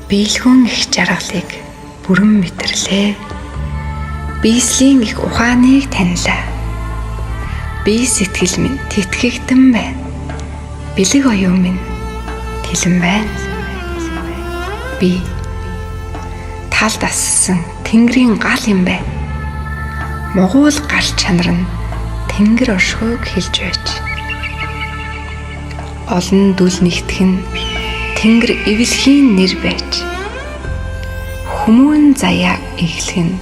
Биелгүн их жаргалыг бүрэн мэдэрлээ. Биеслийн их ухааныг танилаа. Би сэтгэл минь тэтгэгдэн байна. Бэлэг оюун минь тэлэн байна. Би талд ассан тэнгэрийн гал юм байна. Мугуул гал чанар нь тэнгэр оршихуйг хэлж байж. Олон дүл нэгтгэх нь тэнгэр эвлэхийн нэр байж. Хүмүүн заяа эхлэх нь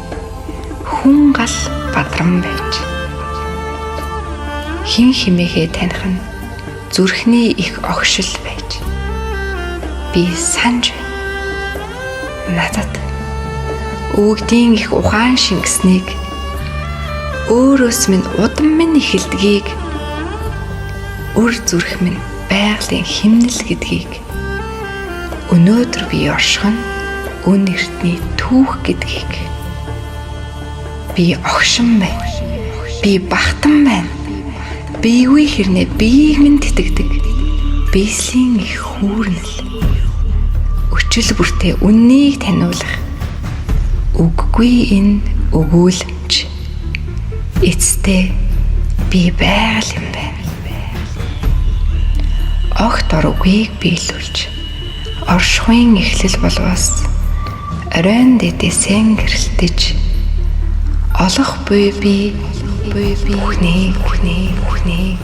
хүн гал бадран байж. Хин химээгээ таних нь зүрхний их огшил байж. Би санж байна. Надад өвөгдийн их ухаан шингэснийг өөрөөс минь удам минь эхэлдгийг өр зүрх минь байгалийн химнэл гэдгийг өнөөдөр би орших нь өн эртний түүх гэдгийг би огшин байна. Би бахтан байна. Биегүй хэрнээ биеийг минь тэтгэдэг. Биеслийн их хүүрнэл. Өчил бүртээ үннийг таниулах. Үггүй энэ өгүүлэмж. Эцэстээ би байгаль юм байна. Огт оргүйг биелүүлж оршихуйн эхлэл болвоос оройн дэдээсэн гэрэлтэж олох буй би бүхнийг бүхнийг бүхнийг.